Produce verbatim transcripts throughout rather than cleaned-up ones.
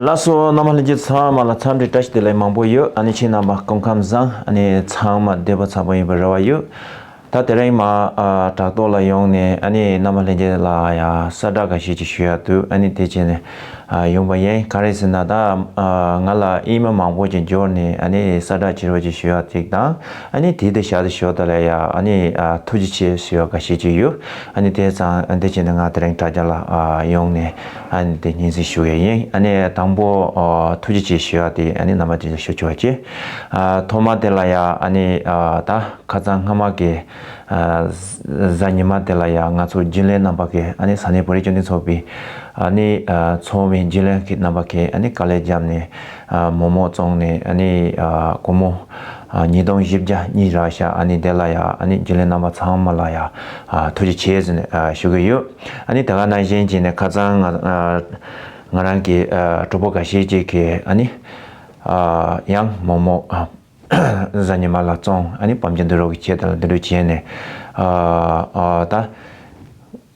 ལགས་སོ། རྣམ་པ་ལྷན་རྒྱས་ཚང་མ་ལ་འཚམས་འདྲི་བཀྲ་ཤིས་བདེ་ལེགས་མང་པོ་ཡོད། ཨ་ནི་ཁྱེད་རྣམ་པ་སྐུ་ཁམས་བཟང་། ཨ་ནི་ཚང་མ་བདེ་པོ་ཚ་པོ་ཡིན་པའི་རེ་བ་ཡོད། ད་དེ་རིང་མ་ཨ་བྲག་ཐོག་ལ་ཡོང་ནས་ཨ་ནི་རྣམ་པ་ལྷན་རྒྱས་ལ་ཡ་གསལ་བསྒྲགས་འགའ་ཤས་ཅིག་ཞུ་ཡ་འདུག་ཨ་ནི་དེ་བྱས་ནས་ཨ་ཡོང་པ་ཡིན། ག་རེ་ཟེར་ན་ད་ཨ་ང་ལ་ཨི་མེལ་མང་པོ་ཅིག་འབྱོར་ནས་ཨ་ནི་གསལ་བསྒྲགས་བྱེད་རོགས་ཅིག་ཞུ་ཡ་ཅིག་དང་། ཨ་ནི་དེ་དེ་བཞག་དེ་ཞོ་ད་ལ་ཡ་ཨ་ནི་ཨ་ཐུགས་རྗེ་ཆེ་ཞུ་ཡ་འགའ་ཤས་ཅིག་ཡོད། ཨ་ནི་དེ་ཙང་འདི་བྱས་ནས་ང་དེ་རིང་དྲ་རྒྱ་ལ་ཨ་ཡོང་ནས་ཨ་ནི་དེ་སྙན་སེང་ཞུ་ཡ་ཡིན། ཨ་ནི་དང་པོ་ཨ་ཐུགས་རྗེ་ཆེ་ཞུ་ཡ་དེ་ཨ་ནི་རྣམ་པ་དེ་ཞུ་ཆོག་ཅེས། ཨ་ཐོག་མ་དེ་ལ་ཡ་ཨ་ནི་ཨ་ད་ཁ་སང་སྔ་མ་གི་ཨ་གཟའ་ཉི་མ་དེ་ལ་ཡ་ང་ཚོ་རྒྱུན་ལས་རྣམ་པ་གི་ཨ་ནི་ས་གནས་བོད་རིགས་སྤྱི་མཐུན་ཚོགས་པའི་ཨ་ནི་ཨ་ཚོགས་མི་རྒྱུན་ལས་ཀྱི་རྣམ་པ་གི་ཨ་ནི་དཀའ་ལས་བརྒྱབ་ནས་ཨ་མོག་མོག་བཙོངས་ནས་ཨ་ནི་ཨ་སྒོར་མོ་ཨ་ཉིས་སྟོང་བཞི་བརྒྱ་གཉིས་རག་ཤག་ཨ་ནི་དེ་ལ་ཡ་ཨ་ནི་རྒྱུན་ལས་རྣམ་པ་ཚང་མ་ལ་ཡ་ཨ་ཐུགས་རྗེ་ཆེ་ཟེར་ནས་ཨ་ཞུ་གི་ཡོད། ཨ་ནི་དེ་ག་ནང་བཞིན་བྱས་ནས་ཁ་སང་ང་ཨ་ང་རང་གི་ཨ་གྲོགས་པོ་འགའ་ཤས་ཅིག་གིས་ཨ་ནི་ཨ་ཡང་མོག་མོག་ཨ་གཟའ་ཉི་མ་ལ་བཙོངས། ཨ་ནི་དཔལ་འབྱོར་འདུ་རོགས་ཀྱི་ཆེད་དུ་འདི་འདྲ་བྱས་ནས་ཨ་ཨ་ད།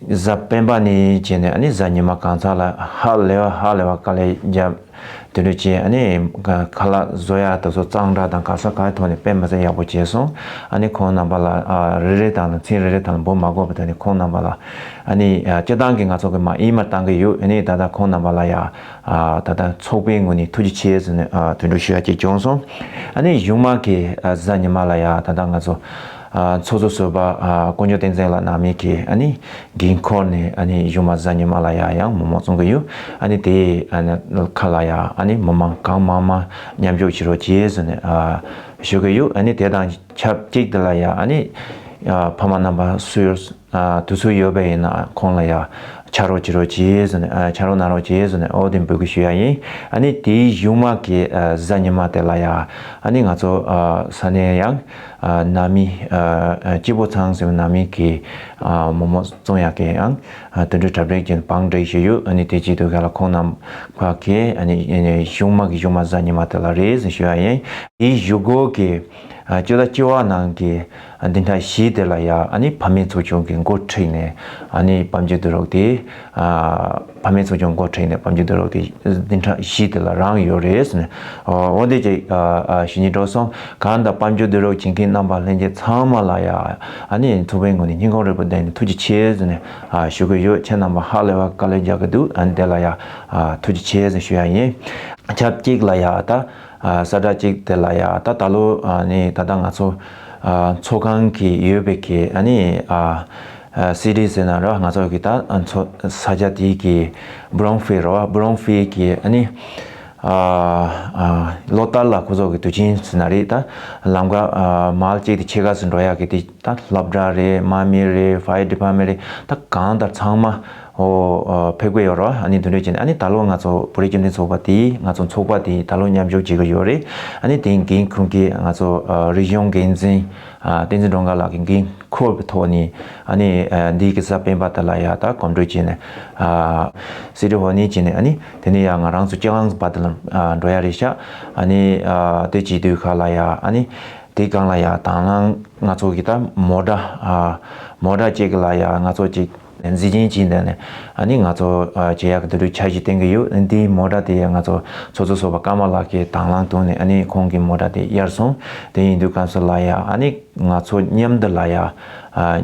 གཟའ་སྤེན་པ་ནས་བྱས་ནས་ཨ་ནི་གཟའ་ཉི་མ་གང་ཚ་ལ་ཧ་ལས་པ་ཧ་ལས་པ་དཀའ་ལས་བརྒྱབ། དེ་འདྲ་བྱས་ཨ་ནི་ཁ་ལག་བཟོ་ཡ་དེ་ཚོ་གཙང་སྦྲ་དང་ག་ས་ག་ཐོག་ནས་དཔེ་མི་སྲིད་ཡག་པོ་བྱས་སོང་། ཨ་ནི་ཁོང་རྣམ་པ་ལ་ཨ་རེ་རེ་དང་ལ་མཚན་རེ་རེ་དང་ལ་འབོད་མ་དགོས་པ་དེ་ནི་ཁོང་རྣམ་པ་ལ་ཨ་ནི་ཨ་སྤྱི་བཏང་གི་ང་ཚོ་གི་མ་ཨི་མེལ་བཏང་གི་ཡོད། ཨ་ནི་ད་ལྟ་ཁོང་རྣམ་པ་ལ་ཡ་ཨ་ད་ལྟ་ཚོགས་པའི་ངོས་ནས་ཐུགས་རྗེ་ཆེ་ཟེར་ནས་ཨ་དེ་འདྲ་ཞུ་ཡ་ཅིག་བྱུང་སོང་། ཨ་ནི་གཞུག་མ་གི་ཨ་གཟའ་ཉི་མ་ལ་ཡ་ད་ལྟ་ང་ཚོ་ཨ་ཚོགས་གཙོ་ཟུར་པ་ཨ་དཀོན་མཆོག་བསྟན་འཛིན་ལགས་ནང་མི་གིས་ཨ་ནི་འགན་འཁུར་ནས་ཨ་ནི་གཞུག་མ་གཟའ་ཉི་མ་ལ་ཡ་ཡང་མོག་མོག་བཙོང་གི་ཡོད། ཨ་ནི་དེ་ཨ་ནི་ཁ་ལ་ཡ་ཨ་ནི་མི་མང་གང་མང་མང་མཉམ་ཞུགས་བྱེད་རོགས་བྱེད་ཟེར་ནས་ཨ་ཞུ་གི་ཡོད། ཨ་ནི་དེ་དང་ཆབས་ཅིག་དེ་ལ་ཡ་ཨ་ནི་ཨ་ཕ་མ་རྣམ་པ་སུ་ཡོད་ཨ་དུས་ཚོད་ཡོད་པ་ཡིན་ན་ཁོང་ལ་ཡ་ཕྱག་རོགས་བྱེད་རོགས་བྱེད་ཟེར་ནས་ཨ་ཕྱག་རོགས་གནང་རོགས་བྱེད་ཟེར་ནས་ཨོ་དེ་འབོད་སྐུལ་ཞུ་ཡ་ཡིན། ཨ་ནི་དེའི་གཞུག་མ་གི་ཨ་གཟའ་ཉི་མ་དེ་ལ་ཡ་ཨ་ནི་ང་ཚོ་ཨ་ས་གནས་ཡང་ཨ་ནང་མི་ཨ་ཨ་སྐྱིད་པོ་ཚང་ཟེར་བའི་ནང་མི་གི་ཨ་མོག་མོག་བཙོང་ཡག་གི་ཡང་ཨ་དེ་འདྲའི་གྲ་སྒྲིག་ཅན་བང་སྒྲིག་བྱས་ཡོད། ཨ་ནི་དེ་བྱེད་དུས་ག་ལ་ཁོང་རྣམ་པ་གི་ཨ་ནི་ཨ་ནི་གཞུག་མ་གི་གཞུག་མ་གཟའ་ཉི་མ་དེ་ལ་རེད་ཟེར་ཞུ་ཡ་ཡིན། དེའི་གཞུག་གུ་གི་ཨ་སྤྱི་ཟླ་བཅུ་པ་ནང་གི་ཨ་བདུན་ཕྲག་བཞི་དེ་ལ་ཡ་ཨ་ནི་ཕ་མའི་ཚོགས་ཆུང་གི་འགོ་ཁྲིད་ནས་ཨ་ནི་དཔལ་འབྱོར་འདུ་རོགས་དེ་ཨ་ཕ་མའི་ཚོགས་ཆུང་འགོ་ཁྲིད་ནས་དཔལ་འབྱོར་འདུ་རོགས་དེ་བདུན་ཕྲག་བཞི་དེ་ལ་རང་ཡོད་རེད་ཟེར་ནས་ཨོ་འོ་འདི་ཅིག་ཨ་ཨ་ཞུ་སྙིང་འདོད་སོང་། གང་ལྟར་དཔལ་འབྱོར་འདུ་རོགས་བྱེད་མཁན་རྣམ་པ་ལྷན་རྒྱས་ཚང་མ་ལ་ཡ་ཨ་ནི་ཚོགས་པའི་ངོས་ནས་སྙིང་ཁོང་རུས་པ་བསྡད་ནས་ཐུགས་རྗེ་ཆེ་ཟེར་ནས་ཨ་ཞུ་གི་ཡོད། ཁྱེད་རྣམ་པ་ཧ་ལས་པ་དཀའ་ལས་རྒྱག་གི་འདུག་ཨ་ནི་དེ་ལ་ཡ་ཨ་ཐུགས་རྗེ་ཆེ་ཟེར་ཞུ་ཡ་ཡིན། ཆབས་ཅིག་ལ་ཡ་ད། ཨ་གསལ་བསྒྲགས་གཅིག་དེ་ལ་ཡ་ད་ད་ལོ་ཨ་ནི་ད་ལྟ་ང་ཚོ་ཨ་ཚོགས་ཁང་གི་ཡོད་པའི་གི་ཨ་ནི་ཨ་ཨ་སི་ཊི་ཟེར་ན་ར་ང་ཚོ་གི་ད་ཨ་ཚོ་ས་ཆ་དེའི་གི་བྷི་རོན་ཧྥིལ་ར་བྷི་རོན་ཧྥིལ་གི་ཨ་ནི་ཨ་ཨ་ལོ་ལྟར་ལ་ཁོ་ཚོ་གི་དུས་ཆེན་ཟེར་ན་རེད། ད་ལམ་ཁ་ཨ་མལ་གཅིག་དེ་ཕྱེད་ཀ་ཙམ་འགྲོ་ཡག་གི་དེ་ད་སློབ་གྲྭ་རེད། དམག་མི་རེད། ཕ་ཡར་ཌི་པཱར་མེན་ཊི་རེད། ད་གང་ལྟར་ཚང་མ། ཨོ་ཨ་ཕེབས་ཀྱི་ཡོད་རེད། ཨ་ནི་དེ་འདྲ་བྱས་ནས་ཨ་ནི་ད་ལོ་ང་ཚོ་བོད་རིགས་སྤྱི་མཐུན་ཚོགས་པ་དེ་ང་ཚོ་ཚོགས་པ་དེ་ད་ལོ་མཉམ་ཞུགས་བྱེད་ཀྱི་ཡོད་རེད། ཨ་ནི་དེ་འགན་ཁུར་མཁན་ང་ཚོ་ཨ་རིག་གཞུང་འགན་འཛིན་ཨ་བསྟན་འཛིན་སྒྲོལ་དཀར་ལགས་ཀྱི་འགན་འཁུར་བའི་ཐོག་ནས་ཨ་ནི་ཨ་འདི་གི་གཟའ་སྤེན་པ་དེ་ལ་ཡ་ད་གོམ་བགྲོད་བྱས་ནས་ཨ་སི་ཊི་ཧོལ་ནས་བྱས་ནས་ཨ་ནི་དེ་ནས་ཡ་ང་རང་ཚོ་སྤྱང་ལམ་བར་དུ་ལ་ཨ་འགྲོ་ཡ་རེད་ཤག་ཨ་ནི་ཨ་དེ་བྱེད་དུས་ཁ་ལ་ཡ་ཨ་ནི་དེ་སྒང་ལ་ཡ་དང་བླངས་ང་ཚོ་གི་ད་མོ་ཊ་ཨ་མོ་ཊ་གཅིག་གི་ལ་ཡ་ང་ཚོ་གཅིག་འཛིན་ཅན་གཅིག་འདི་ནས་ཨ་ནི་ང་ཚོ་ཨ་བྱེད་ཡག་གི་འདི་འདྲའི་འཆར་གཞི་བཏིང་གི་ཡོད། འདིའི་མོ་ཊ་དེ་ང་ཚོ་ཚོགས་གཙོ་ཟུར་པ་ཀརྨ་ལགས་ཀྱིས་དང་བླངས་བཏང་ནས་ཨ་ནི་ཁོང་གི་མོ་ཊ་དེ་གཡར་སོང་། དེ་ཡིན་དུས་སྐབས་སུ་ལ་ཡ་ཨ་ནི་ང་ཚོ་མཉམ་དུ་ལ་ཡ་ཨ་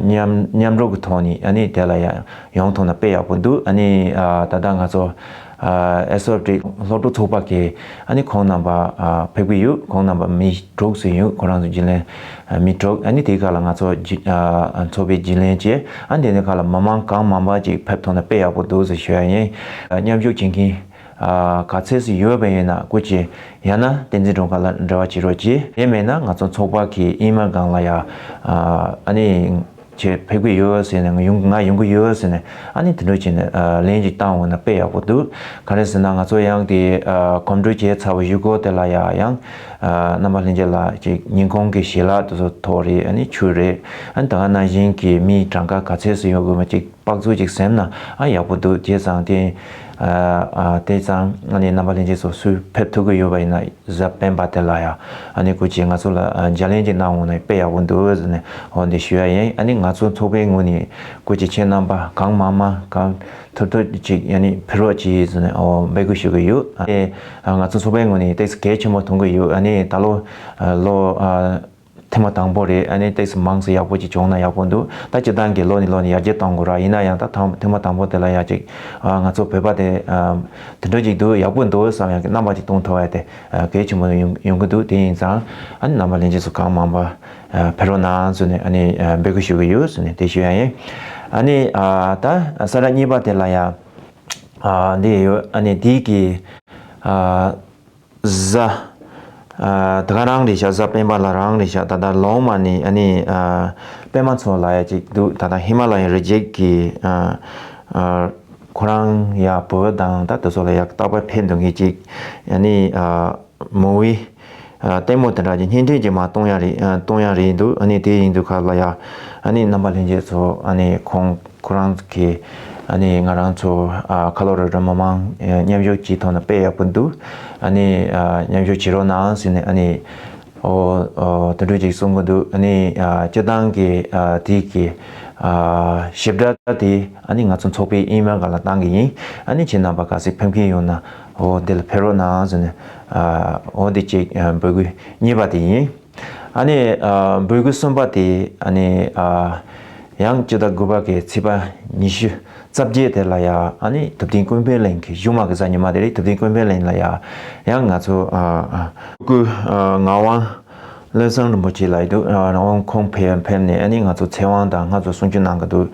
མཉམ་མཉམ་རུབ་ཀྱི་ཐོག་ནས་ཨ་ནི་དེ་ལ་ཡ་ཡོང་ཐུབ་ན་དཔེ་ཡག་པོ་འདུག་ཨ་ནི་ཨ་ད་ལྟ་ང་ཚོ་ཨ་ཨེས་ཨེཕ་ཊི་སློབ་ཕྲུག་ཚོགས་པ་གི་ཨ་ནི་ཁོང་རྣམ་པ་ཨ་ཕེབས་ཀྱི་ཡོད། ཁོང་རྣམ་པ་མི་དྲུག་ཙམ་ཡོད། ཁོ་རང་ཚོ་རྒྱུན་ལས་ཨ་མི་དྲུག་ཨ་ནི་དེའི་ཁ་ལ་ང་ཚོ་རྒྱུ་ཨ་ཚོགས་པའི་རྒྱུན་ལས་བཅས་ཨ་ནི་དེ་ནས་ཁ་ལ་མི་མང་གང་མང་མང་ཅིག་ཕེབས་ཐུབ་ན་དཔེ་ཡག་པོ་འདུག་ཟེར་ཞུ་ཡ་ཡིན། ཨ་མཉམ་ཞུགས་བྱེད་མཁན་ཨ་ག་ཚད་ཙམ་ཡོད་པ་ཡིན་ན་སྐུ་མཁྱེན་ཡང་ན་བསྟན་འཛིན་སྒྲོལ་དཀར་ལ་འབྲེལ་བ་བྱེད་རོགས་གྱིས། དེ་མེད་ན་ང་ཚོ་ཚོགས་པ་གི་ཨི་མེལ་སྒང་ལ་ཡ་ཨ་ཨ་ནི་ཁྱེད་ཕེབས་ཀྱི་ཡོད་ཟེར་ནས་ང་ཡོང་ང་ཡོང་གི་ཡོད་ཟེར་ནས་ཨ་ནི་དེ་འདྲ་བྱས་ནས་ཨ་ལན་ཅིག་བཏང་འོང་ན་དཔེ་ཡག་པོ་འདུག་ག་རེ་ཟེར་ན་ང་ཚོ་ཡང་དེ་ཨ་གོམ་བགྲོད་བྱས་ཚར་བ་གཞུག་གུ་དེ་ལ་ཡ་ཡང་ཨ་རྣམ་པ་ལྷན་རྒྱས་ལ་ཅིག་ཉིན་གུང་གི་ཞལ་ལག་དེ་ཚོ་ཐོགས་རེད། ཨ་ནི་ཆུ་རེད། ཨ་ནི་ད་ག་ནང་བཞིན་གྱི་མིའི་གྲངས་ཀ་ག་ཚད་ཙམ་ཡོད་དགོས་མ་ཅིག་ དཔག་ཚོད་ཅིག་ཟིན་ན་ཨ་ཡག་པོ་འདུག་བྱས་ཙང་དེ་ཨ་ཨ་དེ་ཙང་ཨ་ནི་རྣམ་པ་ལྷན་རྒྱས་ཚོ་སུ་ཕེབས་ཐུབ་ཀྱི་ཡོད་པ་ཡིན་ན་གཟའ་སྤེན་པ་དེ་ལ་ཡ་ཨ་ནི་སྐུ་མཁྱེན་ང་ཚོ་ལ་ཨ་ལྗགས་ལན་ཅིག་གནང་འོང་ན་དཔེ་ཡག་པོ་འདུག་ཟེར་ནས་འོ་འདི་ཞུ་ཡ་ཡིན། ཨ་ནི་ང་ཚོ་ཚོགས་པའི་ངོས་ནས་སྐུ་མཁྱེན་ཁྱེད་རྣམ་པ་གང་མང་མང་གང་ཐུབ་ཐུབ་ཅིག་ཨ་ནི་ཕེབས་རོགས་གྱིས་ཟེར་ནས་འོ་འབོད་སྐུལ་ཞུ་གི་ཡོད། ཨ་ནི་ང་ཚོ་ཚོགས་པའི་ངོས་ནས་ཏོག་ཙམ་གལ་ཆེན་པོ་མཐོང་གི་ཡོད། ཨ་ནི་ད་ལོ་ལོ་ཐེངས་མ་དང་པོ་རེད། ཨ་ནི་ཏོག་ཙམ་མང་ཙམ་ཡག་པོ་ཅིག་བྱུང་ན་ཡག་པོ་འདུག་ད་སྤྱིར་བཏང་གི་ལོ་ནས་ལོ་ནས་ཡར་རྒྱས་གཏོང་དགོས་ར། ཡིན་ན་ཡང་ད་ཐེངས་མ་དང་པོ་དེ་ལ་ཡ་ཅིག་ང་ཚོ་བོད་པ་དེ་དེ་འདྲ་ཅིག་འདུག་ཡག་པོ་འདུག་བསམ་ཡག་གི་རྣམ་པ་ཅིག་སྟོན་ཐུབ་ཡ་དེ་གལ་ཆེན་པོ་ཡོང་ཡོང་གི་འདུག་དེ་ཡིན་ཙང་ཨ་ནི་རྣམ་པ་ལྷན་རྒྱས་ཚོ་གང་མང་པ་ཕེབས་རོགས་གནང་ཟེར་ནས་ཨ་ནི་འབོད་སྐུལ་ཞུ་གི་ཡོད་ཟེར་ནས་དེ་ཞུ་ཡ་ཡིན། ཨ་ནི་ད་གསལ་བསྒྲགས་གཉིས་པ་དེ་ལ་ཡ་འདི་ཡོད། ཨ་ནི་དེ་གི་གཟའ། ཨ་དེ་ག་རང་རེད་ཤག་གཟའ་སྤེན་པ་ལ་རང་རེད་ཤག་ད་ལྟ་ལོང་མ་ནི་ཨ་ནི་ཨ་པད་མ་མཚོ་ལ་ཡ་ཅིག་འདུག་ད་ལྟ་ཧི་མ་ལ་ཡའི་རི་རྒྱུད་ཀྱི་ཨ་ཨ་ཁོ་རང་ཡ་བོད་དང་ད་དེ་ཚོ་ལ་ཡ་རྟག་པར་ཕེབས་འདུག་མཁན་ཅིག་ཨ་ནི་ཨ་མོ་བི་ཨ་ལྟད་མོ་དེ་འདྲ་ཅིག་བརྙན་འཕྲིན་ཅིག་མར་གཏོང་ཡ་རེད། ཨ་གཏོང་ཡ་རེད་འདུག་ཨ་ནི་དེ་ཡིན་དུས་ཁ་ལ་ཡ་ཨ་ནི་རྣམ་པ་ལྷན་རྒྱས་ཚོ་ཨ་ནི་ཁོང་ཁོ་རང་གིས་ཨ་ནི་ང་རང་ཚོ་ཨ་ཁ་ལོ་ར་ར་མི་མང་མཉམ་ཞུགས་ཀྱི་ཐོག་ནས་དཔེ་ཡག་པོ་འདུག་ཨ་ནི་ཨ་མཉམ་ཞུགས་བྱེད་རོགས་གནང་ཟེར་ནས་ཨ་ནི་ཨོ་ཨོ་དེ་འདྲ་ཅིག་གསུང་གི་འདུག་ཨ་ནི་ཨ་སྤྱིར་བཏང་གི་ཨ་དེ་གི་ཨ་ཞིབ་ཕྲ་དེ་ཨ་ནི་ང་ཚོ་ཚོགས་པའི་ཨི་མེལ་སྒང་ལ་བཏང་གི་ཡིན། ཨ་ནི་ཁྱེད་རྣམ་པ་ག་ཚོད་ཕེབས་མཁན་ཡོད་ན་ཨོ་དེ་ལ་ཕེབས་རོགས་གནང་ཟེར་ནས་ཨ་ཨོ་དེ་ཅིག་ཨ་འབོད་སྐུལ་གཉིས་པ་དེ་ཡིན། ཨ་ནི་ཨ་འབོད་སྐུལ་གསུམ་པ་དེ་ཨ་ནི་ཨ་ཡང་སྤྱི་ཟླ་དགུ་པ་གི་ཚེས་པ་ཉི་ཤུ་རྩ་བརྒྱད་དེ་ལ་ཡ་ཨ་ནི་ཐུབ་བསྟན་ཀུན་ཕན་གླིང་གི་གཞུག་མ་གི་གཟའ་ཉི་མ་དེ་རེད། ཐུབ་བསྟན་ཀུན་ཕན་གླིང་ལ་ཡ་ཡང་ང་ཚོ་ཨ་ཨ་སྐུ་ཨ་ངག་དབང་བློ་བཟང་རིན་པོ་ཆེ་ལ་ཡི་འདུག་ཨ་ཁོང་ཕེབས་ཕེབས་ནས་ཨ་ནི་ང་ཚོ་ཚེ་དབང་དང་ང་ཚོ་གསུང་ཆོས་གནང་གི་འདུག་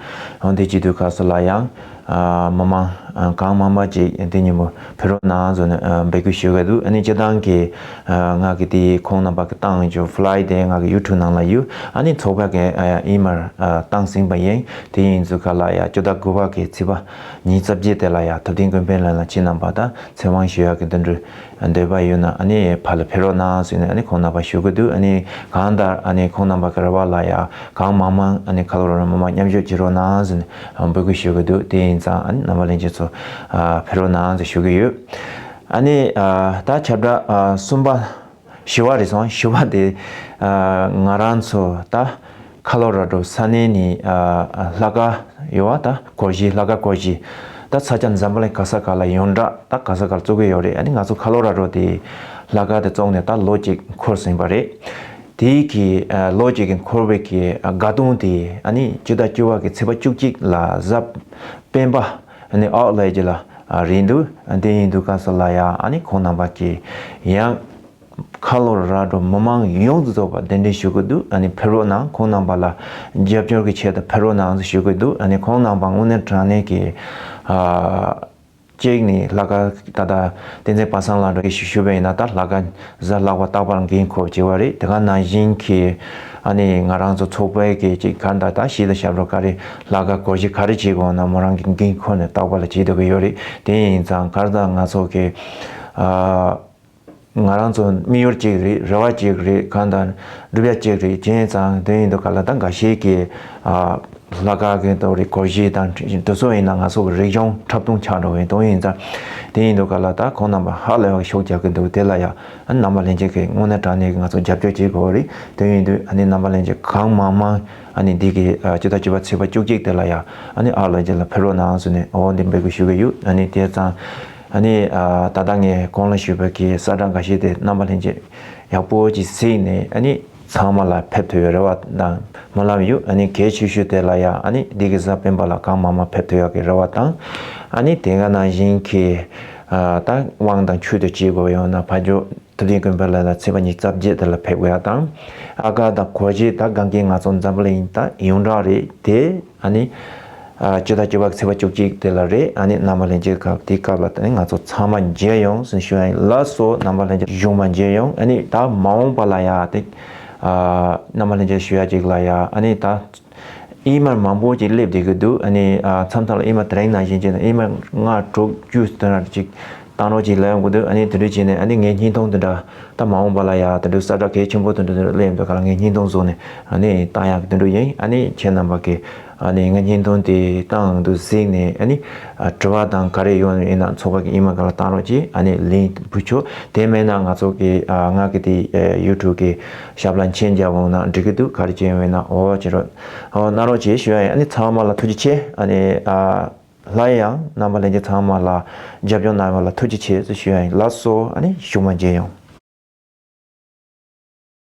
འོ་དེ་བྱེད་དུས་སྐབས་སུ་ལ་ཡང་ཨ་མི་མང་ཨ་གང་མང་མང་ཅིག་དེ་ཉིན་མོ་ཕེབས་རོགས་གནང་ཟེར་ནས་ཨ་འབོད་སྐུལ་ཞུ་གི་འདུག་ཨ་ནི་སྤྱིར་བཏང་གི་ཨ་ང་གི་དེ་ཁོང་རྣམ་པ་གི་བཏང་ཡོད་ཅོ་ཕ་ལའི་དེ་ང་གི་ཡུ་ཊུབ་ནང་ལ་ཡོད། ཨ་ནི་ཚོགས་པ་གི་ཨ་ཨི་མེལ་ཨ་བཏང་ཟིན་པ་ཡིན། དེ་ཡིན་ཚུལ་ག་ལ་ཡ་སྤྱི་ཟླ་དགུ་པ་གི་ཚེས་པ་ཉི་ཤུ་རྩ་བརྒྱད་དེ་ལ་ཡ་ཐུབ་བསྟན་ཀུན་ཕན་གླིང་ལ་ཁྱེད་རྣམ་པ་དང་ཚེ་དབང་ཞུ་ཡག་གི་འདི་འདྲ་འདོད་པ་ཡོད་ན་ཨ་ནི་ཕར་ལ་ཕེབས་རོགས་གནང་ཟེར་ནས་ཨ་ནི་ཁོང་རྣམ་པ་ཞུ་གི་འདུག་ཨ་ནི་གང་ལྟར་ཨ་ནི་ཁོང་རྣམ་པ་གི་རེ་བ་ལ་ཡ་གང་མང་མང་ཨ་ནི་ཁ་ལོ་ར་མི་མང་མཉམ་ཞུགས་བྱེད་རོགས་གནང་ཟེར་ནས་འབོད་སྐུལ་ཞུ་གི་འདུག་དེ་ཡིན་ཙང་ཨ་ནི་རྣམ་པ་ལྷན་རྒྱས་ཚོ་ཨ་ཕེབས་རོགས་གནང་ཟེར་ཞུ་གི་ཡོད། ཨ་ནི་ཨ་ད་ཁྱབ་བསྒྲགས་ཨ་གསུམ་པ་བཞི་པ་རེད་སོང་། བཞི་པ་དེ་ཨ་ང་རང་ཚོ་ད་ཁ་ལོ་ར་ཌོ་ས་གནས་ནས་ཨ་ལྷག་དཀར་ཡོད་པ་ད་སྒོར་གཞས་ལྷག་དཀར་སྒོར་གཞས་ད་ས་ཆ་འཛམ་བུ་གླིང་ག་ས་ག་ལ་ཡོངས་གྲགས་ད་ག་ས་ག་ལ་བཙུགས་ཀྱི་ཡོད་རེད། ཨ་ནི་ང་ཚོ་ཁ་ལོ་ར་ཌོ་དེ་ལྷག་དཀར་དེ་བཙུགས་ནས་ད་ལོ་གཅིག་འཁོར་ཟིན་པ་རེད། དེའི་གི་ཨ་ལོ་གཅིག་གི་འཁོར་བའི་གི་ཨ་དགའ་སྟོན་དེ་ཨ་ནི་སྤྱི་ཟླ་བཅུ་པ་གི་ཚེས་པ་བཅུ་གཅིག་ལ་གཟའ་སྤེན་པ་ཨ་ནི་ཨའོ་ལའི་ཇི་ལ་ཨ་རེད་འདུག་ཨ་དེ་ཡིན་དུས་སྐབས་སུ་ལ་ཡ་ཨ་ནི་ཁོང་རྣམ་པ་གི་ཡང་ཁ་ལོ་ར་ཌོ་མི་མང་ཡོངས་སུ་རྫོགས་པ་གདན་འདྲེན་ཞུ་གི་འདུག་ཨ་ནི་ཕེབས་རོགས་གནང་། ཁོང་རྣམ་པ་ལ་རྒྱབ་སྐྱོར་གྱི་ཆེད་དུ་ཕེབས་རོགས་གནང་ཞུ་གི་འདུག་ཨ་ནི་ཁོང་རྣམ་པ་དངོས་གནས་དྲང་གནས་ཀྱི་ཨ་གཅིག་ནི་ལྷག་དཀར་ད་ལྟ་བསྟན་འཛིན་པ་སངས་ལགས་འགྲོ་གི་ཞུ་ཞུ་བ་ཡིན་ན་ད་ལྷག་དཀར་གཟའ་ལྷག་པ་རྟག་པར་འགན་འཁུར་བྱེད་པ་རེད། དེ་ག་ནང་བཞིན་གྱི་ཨ་ནི་ང་རང་ཚོ་ཚོགས་པའི་གི་གཅིག་ག་ད་ད་གཞས་དང་ཞབས་བྲོ་ག་རེ་ལྷག་དཀར་སྒོར་གཞས་ག་རེ་བྱེད་དགོས་ན་མོ་རང་གི་འགན་ཁུར་ནས་རྟག་པར་ལ་བྱེད་སྡོད་ཀྱི་ཡོད་རེད། དེ་ཡིན་ཙང་ག་རེ་ད་ང་ཚོ་གི་ཨ། ང་རང་ཚོ་དམིགས་ཡུལ་གཅིག་རེད། རེ་བ་གཅིག་རེད། གང་ལྟར་སྒྲུབ་ཡ་གཅིག་རེད། བྱས་ཙང་དེ་ཡིན་དུས་ག་ལ་ད་འགའ་ཤས་ཀྱིས་ཨ་ལྷག་དཀར་གྱི་ཏོག་རེ་སྒོར་གཞས་དང་དེ་ཚོ་ཡིན་ན་ང་ཚོ་གི་རིག་གཞུང་འཁྲབ་སྟོན་ཆགས་འགྲོ་བའི་དོན་ཡིན་ཙང་། དེ་ཡིན་དུས་ག་ལ་ད་ཁོང་རྣམ་པ་ཧ་ལས་པ་ཤུགས་རྒྱག་གི་འདུག་དེ་ལ་ཡ་ཨ་ནི་རྣམ་པ་ལྷན་རྒྱས་ཀྱིས་དངོས་གནས་དྲང་གནས་ཀྱི་ང་ཚོ་རྒྱབ་སྐྱོར་བྱེད་དགོས་རེད། དེ་ཡིན་དུས་ཨ་ནི་རྣམ་པ་ལྷན་རྒྱས་གང་མང་མང་ཨ་ནི་འདི་གི་ཨ་སྤྱི་ཟླ་བཅུ་པ་ཚེས་པ་བཅུ་གཅིག་དེ་ལ་ཡ་ཨ་ནི་ཨ་ལོ་རྗེ་ལ་ཕེབས་རོགས་གནང་ཟེར་ནས་འོ་འདི་འབོད་སྐུལ་ཞུ་གི་ཡོད། ཨ་ནི་དེ་ཙང་ཨ་ནི་ཨ་ད་ལྟ་ངས་གོང་ལ་ཞུས་པའི་གི་གསལ་བསྒྲགས་འགའ་ཤས་དེ་རྣམ་པ་ལྷན་རྒྱས་ཡག་པོ་ཅིག་གཟིགས་ནས་ཨ་ནི་ཚང་མ་ལ་ཕེབས་ཐུབ་ཡོད་རེ་བ་དང་སྨོན་ལམ་ཡོད། ཨ་ནི་གལ་ཆེ་ཤོས་དེ་ལ་ཡ་ཨ་ནི་འདི་གི་གཟའ་སྤེན་པ་ལ་གང་མང་མང་ཕེབས་ཐུབ་ཡག་གི་རེ་བ་དང་། ཨ་ནི་དེ་ག་ནང་བཞིན་གྱི་ཨ་ད་དབང་དང་ཆོས་དུ་བྱེད་དགོས་ཡོད་ན་ཕ་ཇོ་ཐུབ་བསྟན་ཀུན་ཕན་གླིང་ལ་ཚེས་པ་ཉི་ཤུ་རྩ་བརྒྱད་དེ་ལ་ཕེབས་དགོས་ཡ་དང་། ཨ་ཀ་དང་གོ་ཤེས་ད་གང་གི་ང་ཚོ་འཛམ་བུ་གླིང་ད་ཡོངས་གྲགས་རེད་དེ། ཨ་ནི་ཨ་སྤྱི་ཟླ་བཅུ་པ་ཚེས་པ་བཅུ་གཅིག་དེ་ལ་རེད། ཨ་ནི་རྣམ་པ་ལྷན་རྒྱས་སྐབས་དེའི་སྐབས་ལ་ད་ནི་ང་ཚོ་ཚང་མ་མཇལ་ཡོང་ཟེར་ཞུ་ཡ་ཡིན། ལགས་སོ། རྣམ་པ་ལྷན་རྒྱས་གཞུག་མ་མཇལ་ཡོང་། ཨ་ནི་ད་མ་འོངས་པ་ལ་ཡ་དེ་ཨ་རྣམ་པ་ལྷན་རྒྱས་ཞུ་ཡ་ཅིག་ལ་ཡ་ཨ་ནི་ད་ཨི་མེལ་མང་པོ་ཅིག་སླེབས་བསྡད་ཀྱི་འདུག་ཨ་ནི་ཨ་མཚམས་མཚམས་ལ་ཨི་མེལ་དེ་རིང་ནང་བཞིན་བྱས་ན་ཨི་མེལ་ལྔ་དྲུག་བཅུ་དེ་འདྲ་ཅིག་བཏང་རོགས་ཅིག་ལབ་ཡོང་གི་འདུག་ཨ་ནི་དེ་འདྲ་བྱས་ནས་ཨ་ནི་ངའི་བརྙན་ཐུང་དེ་འདྲ་ད་མ་འོངས་པ་ལ་ཡ་དེ་འདྲ་གསལ་བསྒྲགས་གལ་ཆེན་པོ་དེ་འདྲ་དེ་འདྲ་སླེབས་ཡོང་དུས་ག་ལ་ངའི་བརྙན་ཐུང་བཟོས་ནས་ཨ་ནི་བཏང་ཡག་གི་དེ་འདྲ་ཡིན། ཨ་ནི་ཁྱེད་རྣམ་པ་གི་ ཨ་ནི་ང་བརྙན་ཐུང་དེ་བཏང་འདུག་གཟིགས་ནས། ཨ་ནི་ཨ་དྲི་བ་དང་ག་རེ་ཡོད་ན་ཚོགས་པ་གི་ཨི་མེལ་སྒང་ལ་བཏང་རོགས་གྱིས། ཨ་ནི་ལན་ཕུལ་ཆོག་དེ་མེད་ན་ང་ཚོ་གི་ཨ་ང་གི་དེ་ཡུ་ཊུབ་གི་ཞབས་ལ་མཆན་རྒྱབ་འོང་ན་འགྲིག་གི་འདུག་ག་རེ་བྱས་ཡོང་ན་འོ་བྱེད་རོགས། འོ་གནང་རོགས་བྱེད་ཞུ་ཡ་ཡིན། ཨ་ནི་ཚང་མ་ལ་ཐུགས་རྗེ་ཆེ། ཨ་ནི་ཨ་སླར་ཡང་རྣམ་པ་ལྷན་རྒྱས་ཚང་མ་ལ་རྒྱབ་སྐྱོར་གནང་བ་ལ་ཐུགས་རྗེ་ཆེ་ཞུ་ཡ་ཡིན། ལགས་སོ། ཨ་ནི་གཞུག་མ་མཇལ་ཡོང་།